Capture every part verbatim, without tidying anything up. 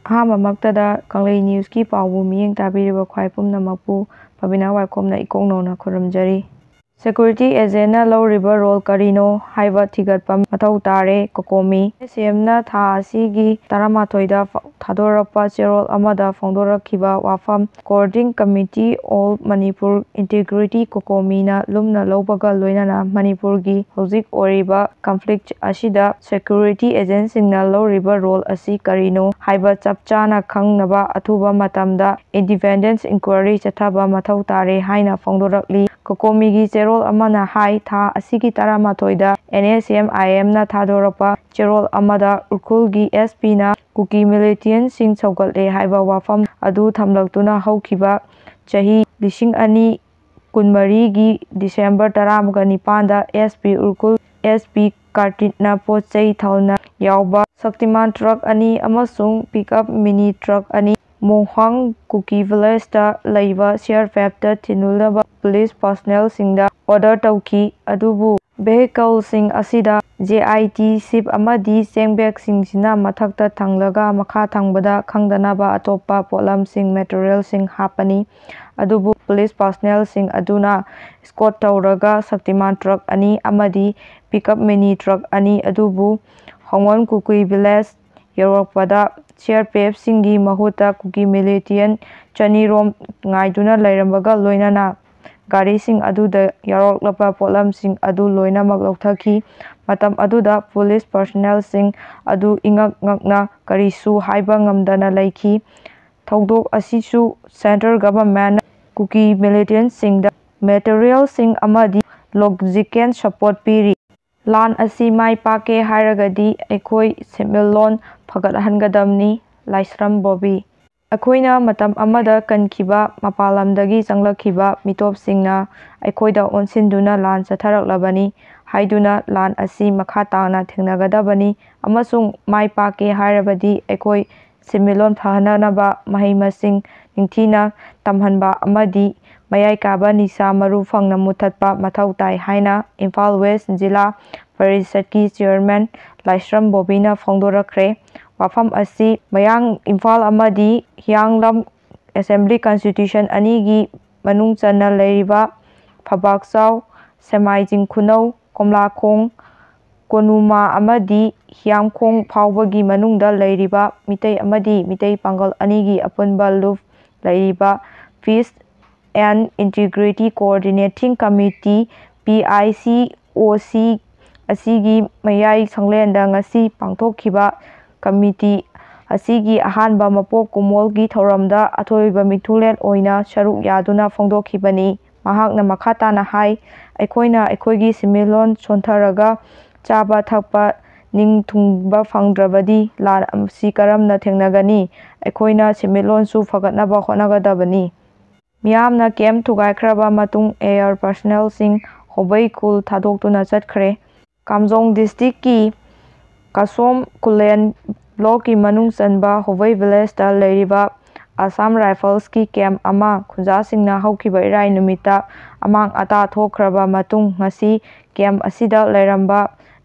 ꯑꯍꯥꯟꯕꯃꯛꯇꯗ ꯀꯪꯂꯩ ꯅ꯭ꯌꯨꯁꯀꯤ ꯄꯥꯎꯕꯨ ꯃꯤꯠꯌꯦꯡ ꯇꯥꯕꯤꯔꯤꯕ ꯈ꯭ꯋꯥꯏ ꯄꯨꯝꯅꯃꯛꯄꯨ ꯐꯕꯤꯅꯥ ꯋꯥꯏꯈꯣꯝꯅ ꯏꯀꯣꯛ ꯅꯧꯅ ꯈꯨꯔꯨꯝꯖꯔꯤ꯫ ꯁꯦꯀ꯭ꯌꯨꯔꯤꯇꯤ ꯑꯦꯖꯦꯟꯅ ꯂꯧꯔꯤꯕ ꯔꯣꯜ ꯀꯔꯤꯅꯣ ꯍꯥꯏꯕ ꯊꯤꯒꯠꯄ ꯃꯊꯧ ꯇꯥꯔꯦ, ꯀꯣꯀꯣꯃꯤ꯫ ꯑꯦꯁ ꯑꯦꯝꯅ ꯊꯥ ꯑꯁꯤꯒꯤ ꯇꯔꯥꯃꯥꯊꯣꯏꯗ ꯐ-, ꯊꯥꯗꯣꯔꯛꯄ ꯆꯦꯔꯣꯜ ꯑꯃꯗ ꯐꯣꯡꯗꯣꯔꯛꯈꯤꯕ ꯋꯥꯐꯝ, Coordinating Committee all Manipur Integrity, ꯀꯣꯀꯣꯃꯤꯅ ꯂꯨꯝꯅ ꯂꯧꯕꯒ ꯂꯣꯏꯅꯅ ꯃꯅꯤꯄꯨꯔꯒꯤ ꯍꯧꯖꯤꯛ ꯑꯣꯏꯔꯤꯕ ꯀꯟꯐ꯭ꯂꯤꯛ ꯑꯁꯤꯗ ꯁꯦꯀ꯭ꯌꯨꯔꯤꯇꯤ ꯑꯦꯖꯦꯟꯁꯤꯡꯅ ꯂꯧꯔꯤꯕ ꯔꯣꯜ ꯑꯁꯤ ꯀꯔꯤꯅꯣ ꯍꯥꯏꯕ ꯆꯞ ꯆꯥꯅ ꯈꯪꯅꯕ ꯑꯊꯨꯕ ꯃꯇꯝꯗ ꯏꯟꯗꯤꯄꯦꯟꯗꯦꯟꯁ ꯏꯟꯀ꯭ꯋꯥꯏꯔꯤ ꯆꯠꯊꯕ ꯃꯊꯧ ꯇꯥꯔꯦ ꯍꯥꯏꯅ ꯐꯣꯡꯗꯣꯔꯛꯂꯤ꯫ ꯀꯣꯀꯣꯃꯤꯒꯤ ꯆꯦꯔꯣꯜ ꯑꯃꯅ ꯍꯥꯏ, ꯊꯥ ꯑꯁꯤꯒꯤ ꯇꯔꯥꯃꯥꯊꯣꯏꯗ ꯑꯦꯟ ꯑꯦꯁ ꯑꯦꯝ ꯑꯥꯏ ꯑꯦꯝꯅ ꯊꯥꯗꯣꯔꯛꯄ ꯆꯦꯔꯣꯜ ꯑꯃꯗ ꯎꯈ꯭ꯔꯨꯜꯒꯤ ꯑꯦꯁ ꯄꯤꯅ ꯀꯨꯀꯤ ꯃꯤꯂꯤꯇꯦꯟꯁꯤꯡ ꯁꯧꯒꯠꯂꯦ ꯍꯥꯏꯕ ꯋꯥꯐꯝ ꯑꯗꯨ ꯊꯝꯂꯛꯇꯨꯅ ꯍꯧꯈꯤꯕ ꯆꯍꯤ ꯂꯤꯁꯤꯡ ꯑꯅꯤ ꯀꯨꯟꯃꯔꯤꯒꯤ December ꯇꯔꯥꯃꯥꯄꯟꯗ S P Ukhrul, S P ꯀꯥꯔꯇꯤꯠꯅ ꯄꯣꯠ ꯆꯩ ꯊꯜꯅ ꯌꯥꯎꯕ ꯁꯛꯇꯤꯃꯥꯟ ꯇ꯭ꯔꯛ ꯑꯅꯤ ꯑꯃꯁꯨꯡ ꯄꯤꯛꯑꯞ ꯃꯤꯅꯤ ꯇ꯭ꯔꯛ ꯑꯅꯤ ꯃꯣꯡꯍꯥꯡ ꯀꯨꯀꯤ ꯚꯤꯂꯦꯖꯇ ꯂꯩꯕ ꯁꯤ ꯑꯥꯔ ꯄꯤ ꯑꯦꯐꯇ ꯊꯤꯜꯂꯨꯅꯕ ꯄꯨꯂꯤꯁ ꯄꯥꯔꯁꯣꯅꯦꯜꯁꯤꯡꯗ ꯑꯣꯔꯗꯔ ꯇꯧꯈꯤ, ꯑꯗꯨꯕꯨ ꯚꯦꯍꯤꯀꯜꯁꯤꯡ ꯑꯁꯤꯗ ꯖꯦ ꯑꯥꯏ ꯇꯤ ꯁꯤꯞ ꯑꯃꯗꯤ ꯆꯦꯡ ꯕꯦꯒꯁꯤꯡꯁꯤꯅ ꯃꯊꯛꯇ ꯊꯪꯂꯒ ꯃꯈꯥ ꯊꯪꯕꯗ ꯈꯪꯗꯅꯕ ꯑꯇꯣꯞꯄ ꯄꯣꯠꯂꯝꯁꯤꯡ, ꯃꯦꯇꯔꯤꯌꯦꯜꯁꯤꯡ ꯍꯥꯞꯄꯅꯤ꯫ ꯑꯗꯨꯕꯨ ꯄꯨꯂꯤꯁ ꯄꯥꯔꯁꯣꯅꯦꯜꯁꯤꯡ ꯑꯗꯨꯅ ꯏꯁꯀꯣꯔꯠ ꯇꯧꯔꯒ ꯁꯛꯇꯤꯃꯥꯟ ꯇ꯭ꯔꯛ ꯑꯅꯤ ꯑꯃꯗꯤ ꯄꯤꯛꯑꯞ ꯃꯤꯅꯤ ꯇ꯭ꯔꯛ ꯑꯅꯤ ꯑꯗꯨꯕꯨ ꯍꯣꯡꯋꯣꯟ ꯀꯨꯀꯤ ꯚꯤꯂꯦꯖ ꯌꯧꯔꯛꯄꯗ ꯁꯤ ꯑꯥꯔ ꯄꯤ ꯑꯦꯐꯁꯤꯡꯒꯤ ꯃꯍꯨꯠꯇ ꯀꯨꯀꯤ ꯃꯤꯂꯤꯇꯦꯟ ꯆꯅꯤꯔꯣꯝ ꯉꯥꯏꯗꯨꯅ ꯂꯩꯔꯝꯕꯒ ꯂꯣꯏꯅꯅ ꯒꯥꯔꯤꯁꯤꯡ ꯑꯗꯨꯗ ꯌꯥꯎꯔꯛꯂꯕ ꯄꯣꯠꯂꯝꯁꯤꯡ ꯑꯗꯨ ꯂꯣꯏꯅꯃꯛ ꯂꯧꯊꯈꯤ꯫ ꯃꯇꯝ ꯑꯗꯨꯗ ꯄꯨꯂꯤꯁ ꯄꯥꯔꯁꯣꯅꯦꯜꯁꯤꯡ ꯑꯗꯨ ꯏꯉꯛ ꯉꯛꯅ ꯀꯔꯤꯁꯨ ꯍꯥꯏꯕ ꯉꯝꯗꯅ ꯂꯩꯈꯤ꯫ ꯊꯧꯗꯣꯛ ꯑꯁꯤꯁꯨ ꯁꯦꯟꯇ꯭ꯔꯦꯜ ꯒꯚꯔꯟꯃꯦꯟꯠꯅ ꯀꯨꯀꯤ ꯃꯤꯂꯤꯇꯦꯟꯁꯤꯡꯗ ꯃꯦꯇꯔꯤꯌꯦꯜꯁꯤꯡ ꯑꯃꯗꯤ ꯂꯣꯖꯤꯁꯇꯤꯀꯦꯜ ꯁꯄꯣꯔꯠ ꯄꯤꯔꯤ꯫ ꯂꯥꯟ ꯑꯁꯤ ꯃꯥꯏ ꯄꯥꯛꯀꯦ ꯍꯥꯏꯔꯒꯗꯤ ꯑꯩꯈꯣꯏ ꯁꯦꯟꯃꯤꯠꯂꯣꯟ ꯐꯒꯠꯍꯟꯒꯗꯕꯅꯤ, ꯂꯥꯏꯁ꯭ꯔꯝ ꯕꯣꯕꯤ꯫ ꯑꯩꯈꯣꯏꯅ ꯃꯇꯝ ꯑꯃꯗ ꯀꯟꯈꯤꯕ ꯃꯄꯥꯟ ꯂꯝꯗꯒꯤ ꯆꯪꯂꯛꯈꯤꯕ ꯃꯤꯇꯣꯞꯁꯤꯡꯅ ꯑꯩꯈꯣꯏꯗ ꯑꯣꯟꯁꯤꯟꯗꯨꯅ ꯂꯥꯟ ꯆꯠꯊꯔꯛꯂꯕꯅꯤ ꯍꯥꯏꯗꯨꯅ ꯂꯥꯟ ꯑꯁꯤ ꯃꯈꯥ ꯇꯥꯅ ꯊꯦꯡꯅꯒꯗꯕꯅꯤ ꯑꯃꯁꯨꯡ ꯃꯥꯏ ꯄꯥꯛꯀꯦ ꯍꯥꯏꯔꯕꯗꯤ ꯑꯩꯈꯣꯏ ꯁꯦꯟꯃꯤꯠꯂꯣꯟ ꯐꯍꯟꯅꯅꯕ ꯃꯍꯩ ꯃꯁꯤꯡ ꯅꯤꯡꯊꯤꯅ ꯇꯝꯍꯟꯕ ꯑꯃꯗꯤ ꯃꯌꯥꯏ ꯀꯥꯕ ꯅꯤꯁꯥ ꯃꯔꯨ ꯐꯪꯅ ꯃꯨꯊꯠꯄ ꯃꯊꯧ ꯇꯥꯏ ꯍꯥꯏꯅ ꯏꯝꯐꯥꯜ ꯋꯦꯁ꯭ꯠ ꯖꯤꯂꯥ ꯄꯔꯤꯁꯠꯀꯤ ꯆꯤꯌꯔꯃꯦꯟ ꯂꯥꯏꯁ꯭ꯔꯝ ꯕꯣꯕꯤꯅ ꯐꯣꯡꯗꯣꯔꯛꯈ꯭ꯔꯦ꯫ ꯋꯥꯐꯝ ꯑꯁꯤ ꯃꯌꯥꯡ ꯏꯝꯐꯥꯜ ꯑꯃꯗꯤ ꯍꯤꯌꯥꯡꯂꯝ ꯑꯦꯁꯦꯝꯕ꯭ꯂꯤ ꯀꯟꯁꯇꯤꯇ꯭ꯌꯨꯁꯟ ꯑꯅꯤꯒꯤ ꯃꯅꯨꯡ ꯆꯟꯅ ꯂꯩꯔꯤꯕ ꯐꯕꯥꯛꯆꯥꯎ, ꯁꯦꯃꯥꯏ ꯆꯤꯡꯈꯨꯅꯧ, ꯀꯣꯝꯂꯥꯈꯣꯡ, ꯀꯣꯅꯨꯃꯥ ꯑꯃꯗꯤ ꯍꯤꯌꯥꯡꯈꯣꯡ ꯐꯥꯎꯕꯒꯤ ꯃꯅꯨꯡꯗ ꯂꯩꯔꯤꯕ ꯃꯤꯇꯩ ꯑꯃꯗꯤ ꯃꯤꯇꯩ ꯄꯥꯡꯒꯜ ꯑꯅꯤꯒꯤ ꯑꯄꯨꯟꯕ ꯂꯨꯞ ꯂꯩꯔꯤꯕ Peace and Integrity Coordinating Committee, P I C O C, ꯑꯁꯤꯒꯤ ꯃꯌꯥꯏ ꯁꯪꯂꯦꯟꯗ ꯉꯁꯤ ꯄꯥꯡꯊꯣꯛꯈꯤꯕ ꯀꯃꯤꯇꯤ ꯑꯁꯤꯒꯤ ꯑꯍꯥꯟꯕ ꯃꯄꯣꯛ ꯀꯨꯝꯑꯣꯜꯒꯤ ꯊꯧꯔꯝꯗ ꯑꯊꯣꯏꯕ ꯃꯤꯊꯨꯡꯂꯦꯟ ꯑꯣꯏꯅ ꯁꯔꯨꯛ ꯌꯥꯗꯨꯅ ꯐꯣꯡꯗꯣꯛꯈꯤꯕꯅꯤ꯫ ꯃꯍꯥꯛꯅ ꯃꯈꯥ ꯇꯥꯅ ꯍꯥꯏ, ꯑꯩꯈꯣꯏꯅ ꯑꯩꯈꯣꯏꯒꯤ ꯁꯦꯟꯃꯤꯠꯂꯣꯟ ꯁꯣꯟꯊꯔꯒ ꯆꯥꯕ ꯊꯛꯄ ꯅꯤꯡ ꯊꯨꯡꯕ ꯐꯪꯗ꯭ꯔꯕꯗꯤ ꯂꯥꯟ ꯑꯁꯤ ꯀꯔꯝꯅ ꯊꯦꯡꯅꯒꯅꯤ? ꯑꯩꯈꯣꯏꯅ ꯁꯦꯟꯃꯤꯠꯂꯣꯟꯁꯨ ꯐꯒꯠꯅꯕ ꯍꯣꯠꯅꯒꯗꯕꯅꯤ꯫ ꯃꯤꯌꯥꯝꯅ ꯀꯦꯝꯞ ꯊꯨꯒꯥꯏꯈ꯭ꯔꯕ ꯃꯇꯨꯡ ꯑꯦꯌꯔ ꯄꯔꯁꯅꯦꯜꯁꯤꯡ ꯍꯣꯕꯩ ꯈꯨꯜ ꯊꯥꯗꯣꯛꯇꯨꯅ ꯆꯠꯈ꯭ꯔꯦ꯫ ꯀꯥꯝꯖꯣꯡ ꯗꯤꯁꯇ꯭ꯔꯤꯛꯀꯤ ꯀꯁꯣꯝ ꯈꯨꯂꯦꯟ ꯕ꯭ꯂꯣꯛꯀꯤ ꯃꯅꯨꯡ ꯆꯟꯕ ꯍꯣꯕꯩ ꯚꯤꯂꯦꯖꯇ ꯂꯩꯔꯤꯕ ꯑꯁꯥꯝ ꯔꯥꯏꯐꯜꯁꯀꯤ ꯀꯦꯝꯞ ꯑꯃ ꯈꯨꯟꯖꯥꯁꯤꯡꯅ ꯍꯧꯈꯤꯕ ꯏꯔꯥꯏ ꯅꯨꯃꯤꯠꯇ ꯑꯃꯥꯡ ꯑꯇꯥ ꯊꯣꯛꯈ꯭ꯔꯕ ꯃꯇꯨꯡ ꯉꯁꯤ ꯀꯦꯝꯞ ꯑꯁꯤꯗ ꯂꯩꯔꯝꯕ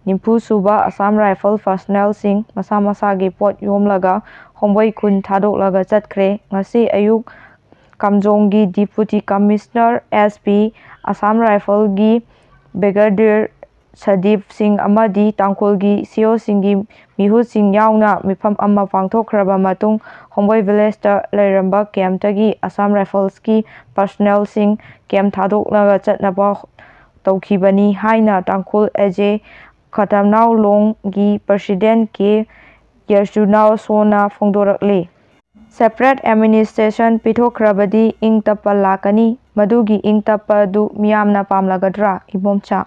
ꯅꯤꯐꯨ ꯁꯨꯕ ꯑꯁꯥꯝ ꯔꯥꯏꯐꯜ ꯄꯔꯁꯅꯦꯜꯁꯤꯡ ꯃꯁꯥ ꯃꯁꯥꯒꯤ ꯄꯣꯠ ꯌꯣꯝꯂꯒ ꯍꯣꯝꯕꯩ ꯈꯨꯟ ꯊꯥꯗꯣꯛꯂꯒ ꯆꯠꯈ꯭ꯔꯦ꯫ ꯉꯁꯤ ꯑꯌꯨꯛ ꯀꯥꯝꯖꯣꯡꯒꯤ deputy commissioner, S P, Assam ꯔꯥꯏꯐꯜꯒꯤ ꯕ꯭ꯔꯤꯒꯦꯗꯤꯌꯔ ꯁꯗꯤꯞ ꯁꯤꯡ ꯑꯃꯗꯤ ꯇꯥꯡꯈꯨꯜꯒꯤ ꯁꯤ ꯑꯣꯁꯤꯡꯒꯤ ꯃꯤꯍꯨꯠꯁꯤꯡ ꯌꯥꯎꯅ ꯃꯤꯐꯝ ꯑꯃ ꯄꯥꯡꯊꯣꯛꯈ꯭ꯔꯕ ꯃꯇꯨꯡ ꯍꯣꯝꯕꯩ ꯚꯤꯂꯦꯖꯇ ꯂꯩꯔꯝꯕ ꯀꯦꯝꯞꯇꯒꯤ ꯑꯁꯥꯝ ꯔꯥꯏꯐꯜꯁꯀꯤ ꯄꯔꯁꯅꯦꯜꯁꯤꯡ ꯀꯦꯝꯞ ꯊꯥꯗꯣꯛꯂꯒ ꯆꯠꯅꯕ ꯇꯧꯈꯤꯕꯅꯤ ꯍꯥꯏꯅ ꯇꯥꯡꯈꯨꯜ ꯑꯦꯖꯦ ꯈꯇꯝꯅꯥꯎ ꯂꯣꯡꯒꯤ ꯄ꯭ꯔꯁꯤꯗꯦꯟ ꯀꯦ ꯌꯔꯆꯨꯅꯥꯎ ꯁꯣꯅ ꯐꯣꯡꯗꯣꯔꯛꯂꯤ꯫ ꯁꯦꯄꯔꯦꯠ ꯑꯦꯗꯃꯤꯅꯤꯁꯇ꯭ꯔꯦꯁꯟ ꯄꯤꯊꯣꯛꯈ꯭ꯔꯕꯗꯤ ꯏꯪ ꯇꯞꯄ ꯂꯥꯛꯀꯅꯤ꯫ ꯃꯗꯨꯒꯤ ꯏꯪ ꯇꯞꯄ ꯑꯗꯨ ꯃꯤꯌꯥꯝꯅ ꯄꯥꯝꯂꯒꯗ꯭ꯔꯥ? ꯏꯕꯣꯝꯆꯥ꯫